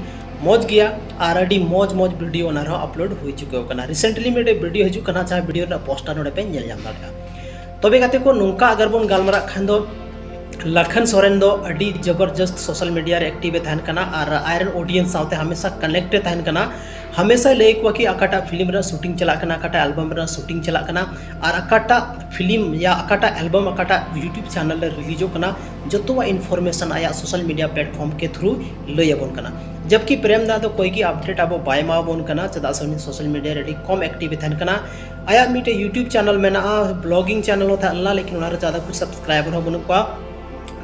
ᱢᱚᱡᱽ ᱜᱮᱭᱟ ᱟᱨ ᱟᱹᱰᱤ ᱢᱚᱡᱽ ᱢᱚᱡᱽ ᱵᱷᱤᱰᱤᱭᱳ ᱚᱱᱟ ᱨᱮᱦᱚᱸ ᱟᱯᱞᱳᱰ ᱦᱩᱭ ᱪᱩᱠᱟᱹᱣ ᱠᱟᱱᱟ᱾ ᱨᱤᱥᱮᱱᱴᱞᱤ ᱢᱤᱫᱴᱮᱡ ᱵᱷᱤᱰᱤᱭᱳ ᱦᱤᱡᱩᱜ ᱠᱟᱱᱟ, ᱡᱟᱦᱟᱸ ᱵᱷᱤᱰᱤᱭᱳ ᱨᱮᱱᱟᱜ ᱯᱳᱥᱴᱟᱨ ᱱᱚᱰᱮ ᱯᱮ ᱧᱮᱞ ᱧᱟᱢ ᱫᱟᱲᱮᱭᱟᱜᱼᱟ᱾ ᱛᱚᱵᱮ ᱜᱟᱛᱮ ᱠᱚ, ᱱᱚᱝᱠᱟ ᱟᱜᱟᱨ ᱵᱚᱱ ᱜᱟᱞᱢᱟᱨᱟᱜ ᱠᱷᱟᱱ ᱫᱚ ᱞᱟᱠᱷᱟᱱ ᱥᱚᱨᱮᱱ ᱫᱚ ᱟᱹᱰᱤ ᱡᱚᱵᱚᱨᱡᱚᱥᱛ ᱥᱳᱥᱟᱞ ᱢᱤᱰᱤᱭᱟ ᱨᱮ ᱮᱠᱴᱤᱵᱷ ᱮ ᱛᱟᱦᱮᱱ ᱠᱟᱱᱟ ᱟᱨ ᱟᱡᱨᱮᱱ ᱚᱰᱤᱭᱮᱱᱥ ᱥᱟᱶᱛᱮ ᱦᱟᱢᱮᱥᱟ ᱠᱟᱱᱮᱠᱴ ᱮ ᱛᱟᱦᱮᱱ ᱠᱟᱱᱟ᱾ ᱦᱟᱢᱮᱥᱟᱭ ᱞᱟᱹᱭ ᱟᱠᱚᱣᱟ ᱠᱤ ᱚᱠᱟᱴᱟᱜ ᱯᱷᱤᱞᱢ ᱨᱮᱱᱟᱜ ᱥᱩᱴᱤᱝ ᱪᱟᱞᱟᱜ ᱠᱟᱱᱟ, ᱚᱠᱟᱴᱟᱜ ᱮᱞᱵᱟᱢ ᱨᱮᱱᱟᱜ ᱥᱩᱴᱤᱝ ᱪᱟᱞᱟᱜ ᱠᱟᱱᱟ, ᱟᱨ ᱚᱠᱟᱴᱟᱜ ᱯᱷᱤᱞᱢ ᱭᱟ ᱚᱠᱟᱴᱟᱜ ᱮᱞᱵᱟᱢ ᱚᱠᱟᱴᱟᱜ ᱭᱩᱴᱩᱵᱽ ᱪᱮᱱᱮᱞ ᱨᱮ ᱨᱤᱞᱤᱡᱚᱜ ᱠᱟᱱᱟ, ᱡᱚᱛᱚᱣᱟᱜ ᱤᱱᱯᱷᱚᱨᱢᱮᱥᱚᱱ ᱟᱭᱟᱜ ᱥᱳᱥᱟᱞ ᱢᱤᱰᱤᱭᱟ ᱯᱞᱮᱴᱯᱷᱚᱨᱢ ᱠᱮ ᱛᱷᱨᱩ ᱞᱟᱹᱭ ᱟᱵᱚᱱ ᱠᱟᱱᱟ᱾ ᱡᱚᱵᱠᱤ ᱯᱨᱮᱢ ᱫᱟ ᱫᱚ ᱠᱚᱭ ᱜᱮ ᱟᱯᱰᱮᱴ ᱟᱵᱚ ᱵᱟᱭ ᱮᱢᱟ ᱵᱚᱱ ᱠᱟᱱᱟ, ᱪᱮᱫᱟᱜ ᱥᱮ ᱩᱱᱤ ᱥᱳᱥᱟᱞ ᱢᱤᱰᱤᱭᱟ ᱨᱮ ᱟᱹᱰᱤ ᱠᱚᱢ ᱮᱠᱴᱤᱵᱷ ᱮ ᱛᱟᱦᱮᱱ ᱠᱟᱱᱟ᱾ ᱟᱭᱟᱜ ᱢᱤᱫᱴᱮᱡ ᱭᱩᱴᱩᱵᱽ ᱪᱮᱱᱮᱞ ᱢᱮᱱᱟᱜᱼᱟ, ᱵᱞᱚᱜᱤᱝ ᱪᱮᱱᱮᱞ ᱦᱚᱸ ᱛᱟᱦᱮᱸ ᱞᱮᱱᱟ, ᱞᱮᱠᱤᱱ ᱚᱱᱟ ᱨᱮ ᱡᱟᱫᱟ ᱠᱩᱪ ᱥᱟᱵᱥᱠᱨᱟᱭᱵᱟᱨ ᱦᱚᱸ ᱵᱟᱹᱱᱩᱜ ᱠᱚᱣᱟ᱾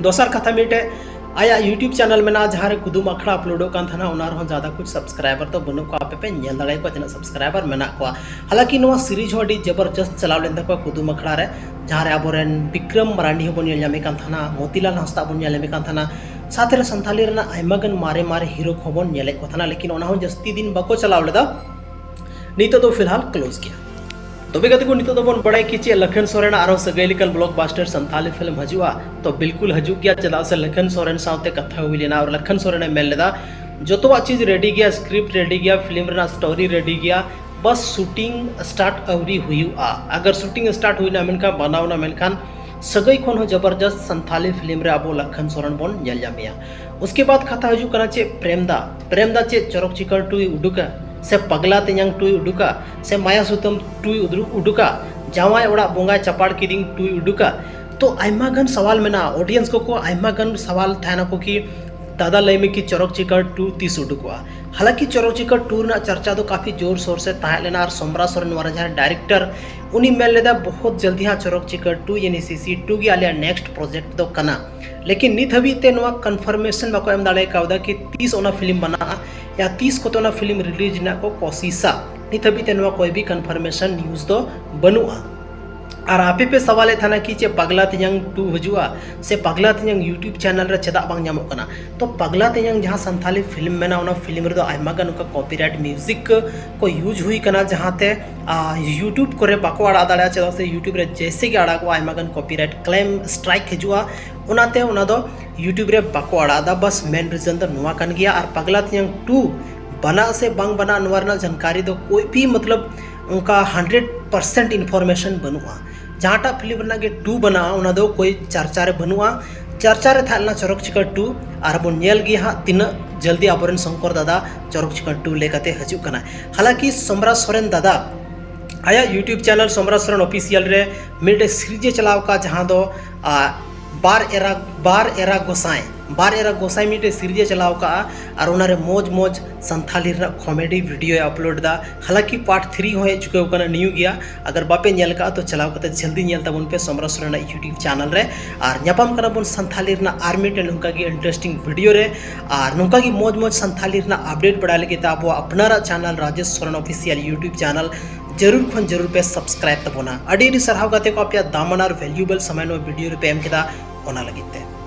ᱫᱚᱥᱟᱨ ᱠᱟᱛᱷᱟ, ᱢᱤᱫᱴᱮᱡ ᱟᱭᱟᱜ YouTube channel ᱢᱮᱱᱟᱜᱼᱟ, ᱡᱟᱦᱟᱸ ᱨᱮ ᱠᱩᱫᱩᱢ ᱟᱠᱷᱲᱟ ᱟᱯᱞᱳᱰᱚᱜ ᱠᱟᱱ ᱛᱟᱦᱮᱱᱟ, ᱚᱱᱟ ᱨᱮᱦᱚᱸ ᱡᱟᱫᱟ ᱠᱩᱪ ᱥᱟᱵᱥᱠᱨᱟᱭᱵᱟᱨ ᱫᱚ ᱵᱟᱹᱱᱩᱜ ᱠᱚᱣᱟ, ᱟᱯᱮ ᱯᱮ ᱧᱮᱞ ᱫᱟᱲᱮᱭᱟᱠᱚᱣᱟ ᱛᱤᱱᱟᱹᱜ ᱥᱟᱵᱥᱠᱨᱟᱭᱵᱟᱨ ᱢᱮᱱᱟᱜ ᱠᱚᱣᱟ᱾ ᱦᱟᱞᱟᱠᱤ ᱱᱚᱣᱟ ᱥᱤᱨᱤᱡᱽ ᱦᱚᱸ ᱟᱹᱰᱤ ᱡᱚᱵᱚᱨᱡᱚᱥᱛ ᱪᱟᱞᱟᱣ ᱞᱮᱱ ᱛᱟᱠᱚᱣᱟ ᱠᱩᱫᱩᱢ ᱟᱠᱷᱲᱟ ᱨᱮ, ᱡᱟᱦᱟᱸ ᱨᱮ ᱟᱵᱚᱨᱮᱱ ᱵᱤᱠᱨᱚᱢ ᱢᱟᱨᱟᱱᱰᱤ ᱦᱚᱸᱵᱚᱱ ᱧᱮᱞ ᱧᱟᱢᱮ ᱠᱟᱱ ᱛᱟᱦᱮᱱᱟ, ᱢᱚᱛᱤᱞᱟᱞ ᱦᱟᱸᱥᱫᱟ ᱵᱚᱱ ᱧᱮᱞ ᱧᱟᱢᱮ ᱠᱟᱱ ᱛᱟᱦᱮᱱᱟ, ᱥᱟᱶᱛᱮ ᱨᱮ ᱥᱟᱱᱛᱷᱟᱞᱤ ᱨᱮᱱᱟᱜ ᱟᱭᱢᱟ ᱜᱟᱱ ᱢᱟᱨᱮ ᱢᱟᱨᱮ ᱦᱤᱨᱳ ᱠᱚᱦᱚᱸ ᱵᱚᱱ ᱧᱮᱞᱮᱫ ᱠᱚ ᱛᱟᱦᱮᱱᱟ, ᱞᱮᱠᱤᱱ ᱚᱱᱟ ᱦᱚᱸ ᱡᱟᱹᱥᱛᱤ ᱫᱤᱱ ᱵᱟᱠᱚ ᱪᱟᱞᱟᱣ ᱞᱮᱫᱟ᱾ ᱱᱤᱛᱚᱜ ᱫᱚ ᱯᱷᱤᱞᱦᱟᱞ ᱠᱞᱳᱡᱽ ᱜᱮᱭᱟ᱾ ᱛᱚᱵᱮ ᱜᱟᱛᱮ ᱠᱚ, ᱱᱤᱛᱚᱜ ᱫᱚᱵᱚᱱ ᱵᱟᱲᱟᱭ ᱠᱮᱫ ᱪᱮᱫ ᱞᱟᱠᱷᱟᱱ ᱥᱚᱨᱮᱱᱟᱜ ᱟᱨᱦᱚᱸ ᱥᱟᱹᱜᱟᱹᱭ ᱞᱮᱠᱟᱱ ᱵᱞᱚᱠᱵᱟᱥᱴᱟᱨ ᱥᱟᱱᱛᱷᱟᱞᱤ ᱯᱷᱤᱞᱢ ᱦᱤᱡᱩᱜᱼᱟ᱾ ᱛᱚ ᱵᱤᱞᱠᱩᱞ ᱦᱤᱡᱩᱜ ᱜᱮᱭᱟ, ᱪᱮᱫᱟᱜ ᱥᱮ ᱞᱟᱠᱷᱟᱱ ᱥᱚᱨᱮᱱ ᱥᱟᱶᱛᱮ ᱠᱟᱛᱷᱟ ᱦᱩᱭ ᱞᱮᱱᱟ ᱟᱨ ᱞᱟᱠᱷᱟᱱ ᱥᱚᱨᱮᱱᱮ ᱢᱮᱱ ᱞᱮᱫᱟ, ᱡᱚᱛᱚᱣᱟᱜ ᱪᱤᱡᱽ ᱨᱮᱰᱤ ᱜᱮᱭᱟ, ᱥᱠᱨᱤᱯᱴ ᱨᱮᱰᱤ ᱜᱮᱭᱟ, ᱯᱷᱤᱞᱢ ᱨᱮᱱᱟᱜ ᱥᱴᱳᱨᱤ ᱨᱮᱰᱤ ᱜᱮᱭᱟ, ᱵᱟᱥ ᱥᱩᱴᱤᱝ ᱥᱴᱟᱨᱴ ᱟᱹᱣᱨᱤ ᱦᱩᱭᱩᱜᱼᱟ᱾ ᱟᱜᱟᱨ ᱥᱩᱴᱤᱝ ᱥᱴᱟᱨᱴ ᱦᱩᱭᱱᱟ ᱢᱮᱱᱠᱷᱟᱱ, ᱵᱟᱱᱟᱣᱱᱟ ᱢᱮᱱᱠᱷᱟᱱ, ᱥᱟᱹᱜᱟᱹᱭ ᱠᱷᱚᱱ ᱦᱚᱸ ᱡᱚᱵᱚᱨᱡᱚᱥᱛ ᱥᱟᱱᱛᱷᱟᱞᱤ ᱯᱷᱤᱞᱢ ᱨᱮ ᱟᱵᱚ ᱞᱟᱠᱷᱟᱱ ᱥᱚᱨᱮᱱ ᱵᱚᱱ ᱧᱮᱞ ᱧᱟᱢᱮᱭᱟ᱾ ᱩᱥᱠᱮ ᱵᱟᱫ ᱠᱟᱛᱷᱟ ᱦᱤᱡᱩᱜ ᱠᱟᱱᱟ ᱪᱮᱫ ᱯᱨᱮᱢᱫᱟ, ᱯᱨᱮᱢᱫᱟ ᱪᱮᱫ ᱪᱚᱨᱚᱠ ᱪᱤᱠᱟᱹᱲ ᱴᱩᱭ ᱩᱰᱩᱠᱟ, ᱥᱮ ᱯᱟᱜᱽᱞᱟ ᱛᱮᱧᱟᱝ ᱴᱩᱭ ᱩᱰᱩᱠᱟ, ᱥᱮ ᱢᱟᱭᱟ ᱥᱩᱛᱟᱹᱢ ᱴᱩᱭ ᱩᱫᱽᱨᱩ-, ᱩᱰᱩᱠᱟ, ᱡᱟᱶᱟᱭ ᱚᱲᱟᱜ ᱵᱚᱸᱜᱟᱭ ᱪᱟᱯᱟᱲ ᱠᱤᱫᱤᱧ ᱴᱩᱭ ᱩᱰᱩᱠᱟ? ᱛᱚ ᱟᱭᱢᱟ ᱜᱟᱱ ᱥᱟᱣᱟᱞ ᱢᱮᱱᱟᱜᱼᱟ, ᱚᱰᱤᱭᱮᱱᱥ ᱠᱚᱠᱚ ᱟᱭᱢᱟ ᱜᱟᱱ ᱥᱟᱣᱟᱞ ᱛᱟᱦᱮᱱᱟᱠᱚ ᱠᱤ ᱫᱟᱫᱟ ᱞᱟᱹᱭ ᱢᱮ ᱠᱤ ᱪᱚᱨᱚᱠ ᱪᱤᱠᱟᱹᱲ ᱴᱩ ᱛᱤᱥ ᱩᱰᱩᱠᱚᱜᱼᱟ? ᱦᱟᱞᱟᱠᱤ ᱪᱚᱨᱚᱠ ᱪᱤᱠᱟᱹᱲ ᱴᱩ ᱨᱮᱱᱟᱜ ᱪᱟᱨᱪᱟ ᱫᱚ ᱠᱟᱯᱷᱤ ᱡᱳᱨ ᱥᱳᱨ ᱥᱮ ᱛᱟᱦᱮᱸ ᱞᱮᱱᱟ ᱟᱨ ᱥᱚᱢᱨᱟ ᱥᱚᱨᱮᱱ ᱱᱚᱣᱟ ᱨᱮ ᱡᱟᱦᱟᱸᱭ ᱰᱟᱭᱨᱮᱠᱴᱚᱨ, ᱩᱱᱤ ᱢᱮᱱ ᱞᱮᱫᱟ ᱵᱚᱦᱩᱛ ᱡᱚᱞᱫᱤ ᱦᱟᱸᱜ ᱪᱚᱨᱚᱠ ᱪᱤᱠᱟᱹᱲ ᱴᱩ ᱭᱟᱱᱤ ᱥᱤᱥᱤ ᱴᱩ ᱜᱮ ᱟᱞᱮᱭᱟᱜ ᱱᱮᱠᱥᱴ ᱯᱨᱚᱡᱮᱠᱴ ᱫᱚ ᱠᱟᱱᱟ᱾ ᱞᱮᱠᱤᱱ ᱱᱤᱛ ᱦᱟᱹᱵᱤᱡ ᱛᱮ ᱱᱚᱣᱟ ᱠᱚᱱᱯᱷᱟᱨᱢᱮᱥᱚᱱ ᱵᱟᱠᱚ ᱮᱢ ᱫᱟᱲᱮ ᱠᱟᱣᱫᱟ ᱠᱤ ᱛᱤᱥ ᱚᱱᱟ ᱯᱷᱤᱞᱢ ᱵᱮᱱᱟᱜᱼᱟ ᱭᱟ ᱛᱤᱥ ᱠᱚᱛᱮ ᱚᱱᱟ ᱯᱷᱤᱞᱢ ᱨᱤᱞᱤᱡᱽ ᱨᱮᱱᱟᱜ ᱠᱚ ᱠᱚᱥᱤᱥᱟ᱾ ᱱᱤᱛ ᱦᱟᱹᱵᱤᱡ ᱛᱮ ᱱᱚᱣᱟ ᱠᱚᱭ ᱵᱤ ᱠᱚᱱᱯᱷᱟᱨᱢᱮᱥᱚᱱ ᱱᱤᱭᱩᱡᱽ ᱫᱚ ᱵᱟᱹᱱᱩᱜᱼᱟ᱾ ᱟᱨ ᱟᱯᱮ ᱯᱮ ᱥᱟᱣᱟᱞᱮᱫ ᱛᱟᱦᱮᱱᱟ ᱠᱤ ᱪᱮᱫ ᱯᱟᱜᱽᱞᱟ ᱛᱮᱧᱟᱝ ᱴᱩ ᱦᱤᱡᱩᱜᱼᱟ ᱥᱮ ᱯᱟᱜᱽᱞᱟ ᱛᱮᱧᱟᱝ YouTube ᱪᱮᱱᱮᱞ ᱨᱮ ᱪᱮᱫᱟᱜ ᱵᱟᱝ ᱧᱟᱢᱚᱜ ᱠᱟᱱᱟ? ᱛᱚ ᱯᱟᱜᱽᱞᱟ ᱛᱮᱧᱟᱝ ᱡᱟᱦᱟᱸ ᱥᱟᱱᱛᱷᱟᱞᱤ ᱯᱷᱤᱞᱢ ᱢᱮᱱᱟᱜᱼᱟ, ᱚᱱᱟ ᱯᱷᱤᱞᱢ ᱨᱮᱫᱚ ᱟᱭᱢᱟ ᱜᱟᱱ ᱚᱱᱠᱟ ᱠᱚᱯᱤᱨᱟᱭᱤᱴ ᱢᱤᱭᱩᱡᱤᱠ ᱠᱚ ᱭᱩᱡᱽ ᱦᱩᱭ ᱠᱟᱱᱟ, ᱡᱟᱦᱟᱸᱛᱮ ᱟ, YouTube ᱠᱚᱨᱮ ᱵᱟᱠᱚ ᱟᱲᱟᱜ ᱫᱟᱲᱮᱭᱟᱜᱼᱟ, ᱪᱮᱫᱟᱜ ᱥᱮ YouTube ᱨᱮ ᱡᱮᱭᱥᱮ ᱜᱮ ᱟᱲᱟᱜᱚᱜᱼᱟ, ᱟᱭᱢᱟ ᱜᱟᱱ ᱠᱚᱯᱤᱨᱟᱭᱤᱴ ᱠᱞᱮᱢ ᱥᱴᱨᱟᱭᱤᱠ ᱦᱤᱡᱩᱜᱼᱟ, ᱚᱱᱟᱛᱮ ᱚᱱᱟ ᱫᱚ YouTube ᱨᱮ ᱵᱟᱠᱚ ᱟᱲᱟᱜ ᱮᱫᱟ᱾ ᱵᱟᱥ ᱢᱮᱱ ᱨᱤᱡᱚᱱ ᱫᱚ ᱱᱚᱣᱟ ᱠᱟᱱ ᱜᱮᱭᱟ᱾ ᱟᱨ ᱯᱟᱜᱽᱞᱟ ᱛᱮᱧᱟᱝ ᱴᱩ ᱵᱟᱱᱟᱜ ᱥᱮ ᱵᱟᱝ ᱵᱟᱱᱟᱜ, ᱱᱚᱣᱟ ᱨᱮᱱᱟᱜ ᱡᱟᱱᱠᱟᱨᱤ ᱫᱚ ᱠᱳᱭ ᱵᱷᱤ ᱢᱚᱛᱞᱚᱵ ᱚᱱᱠᱟ ᱦᱟᱱᱰᱨᱮᱰ ᱯᱟᱨᱥᱮᱱᱴ ᱤᱱᱯᱷᱚᱨᱢᱮᱥᱚᱱ ᱵᱟᱹᱱᱩᱜᱼᱟ᱾ ᱡᱟᱦᱟᱸᱴᱟᱜ ᱯᱷᱤᱞᱢ ᱨᱮᱱᱟᱜ ᱜᱮ ᱴᱩ ᱵᱟᱱᱟᱜᱼᱟ, ᱚᱱᱟ ᱫᱚ ᱠᱳᱭ ᱪᱟᱨᱪᱟ ᱨᱮ ᱵᱟᱹᱱᱩᱜᱼᱟ᱾ ᱪᱟᱨᱪᱟ ᱨᱮ ᱛᱟᱦᱮᱸ ᱞᱮᱱᱟ ᱪᱚᱨᱚᱠ ᱪᱤᱠᱟᱹᱲ ᱴᱩ, ᱟᱨ ᱵᱚᱱ ᱧᱮᱞ ᱜᱮᱭᱟ ᱦᱟᱸᱜ ᱛᱤᱱᱟᱹᱜ ᱡᱚᱞᱫᱤ ᱟᱵᱚᱨᱮᱱ ᱥᱚᱝᱠᱚᱨ ᱫᱟᱫᱟ ᱪᱚᱨᱚᱠ ᱪᱤᱠᱟᱹᱲ ᱴᱩ ᱞᱮᱠᱟᱛᱮ ᱦᱤᱡᱩᱜ ᱠᱟᱱᱟ᱾ ᱦᱟᱞᱟᱠᱤ ᱥᱚᱢᱨᱟ ᱥᱚᱨᱮᱱ ᱫᱟᱫᱟ ᱟᱭᱟᱜ YouTube ᱪᱮᱱᱮᱞ ᱥᱚᱢᱨᱟ ᱥᱚᱨᱮᱱ ᱚᱯᱷᱤᱥᱤᱭᱟᱞ ᱨᱮ ᱢᱤᱫᱴᱮᱡ ᱥᱤᱨᱤᱡᱽ ᱮ ᱪᱟᱞᱟᱣ ᱟᱠᱟᱫ, ᱡᱟᱦᱟᱸ ᱫᱚ, ᱟ, ᱵᱟᱨ ᱮᱨᱟ ᱵᱟᱨ ᱮᱨᱟ ᱜᱚᱸᱥᱟᱭ ᱵᱟᱨ ᱮᱨᱟ ᱜᱚᱸᱥᱟᱭ ᱢᱤᱫᱴᱮᱡ ᱥᱤᱨᱤᱡᱽ ᱮ ᱪᱟᱞᱟᱣ ᱠᱟᱜᱼᱟ, ᱟᱨ ᱚᱱᱟᱨᱮ ᱢᱚᱡᱽ ᱢᱚᱡᱽ ᱥᱟᱱᱛᱷᱟᱞᱤ ᱨᱮᱱᱟᱜ ᱠᱚᱢᱮᱰᱤ ᱵᱷᱤᱰᱤᱭᱳᱭ ᱟᱯᱞᱳᱰ ᱮᱫᱟ᱾ ᱦᱟᱞᱟᱠᱤ ᱯᱟᱨᱴ ᱛᱷᱨᱤ ᱦᱚᱸ ᱦᱮᱡ ᱪᱩᱠᱟᱹᱣ ᱠᱟᱱᱟ ᱱᱤᱭᱩ ᱜᱮᱭᱟ᱾ ᱟᱜᱟᱨ ᱵᱟᱯᱮ ᱧᱮᱞ ᱠᱟᱜᱼᱟ ᱛᱚ ᱪᱟᱞᱟᱣ ᱠᱟᱛᱮ ᱡᱚᱞᱫᱤ ᱧᱮᱞ ᱛᱟᱵᱚᱱ ᱯᱮ ᱥᱚᱢᱨᱟ ᱥᱚᱨᱮᱱᱟᱜ ᱤᱭᱩᱴᱤᱭᱩᱵᱽ ᱪᱮᱱᱮᱞ ᱨᱮ᱾ ᱟᱨ ᱧᱟᱯᱟᱢ ᱠᱟᱱᱟ ᱵᱚᱱ ᱥᱟᱱᱛᱷᱟᱞᱤ ᱨᱮᱱᱟᱜ ᱟᱨ ᱢᱤᱫᱴᱮᱱ ᱱᱚᱝᱠᱟ ᱜᱮ ᱤᱱᱴᱟᱨᱮᱥᱴᱤᱝ ᱵᱷᱤᱰᱤᱭᱳ ᱨᱮ᱾ ᱟᱨ ᱱᱚᱝᱠᱟ ᱜᱮ ᱢᱚᱡᱽ ᱢᱚᱡᱽ ᱥᱟᱱᱛᱷᱟᱞᱤ ᱨᱮᱱᱟᱜ ᱟᱯᱰᱮᱴ ᱵᱟᱲᱟᱭ ᱞᱟᱹᱜᱤᱫ ᱛᱮ ᱟᱵᱚᱣᱟᱜ ᱟᱯᱱᱟᱨᱟᱜ channel Rajesh Soren official YouTube channel ᱡᱟᱹᱨᱩᱲ ᱠᱷᱚᱱ ᱡᱟᱹᱨᱩᱲ ᱯᱮ ᱥᱟᱵᱥᱠᱨᱟᱭᱤᱵ ᱛᱟᱵᱚᱱᱟ᱾ ᱟᱹᱰᱤ ᱟᱹᱰᱤ ᱥᱟᱨᱦᱟᱣ ᱜᱟᱛᱮ ᱠᱚ, ᱟᱯᱮᱭᱟᱜ ᱫᱟᱢᱟᱱ ᱟᱨ ᱵᱷᱮᱞᱩᱭᱮᱵᱚᱞ ᱥᱚᱢᱚᱭ ᱱᱚᱣᱟ ᱵᱷᱤᱰᱤᱭᱳ ᱨᱮᱯᱮ ᱮᱢ ᱠᱮᱫᱟ, ᱚᱱᱟ ᱞᱟᱹᱜᱤᱫ ᱛᱮ᱾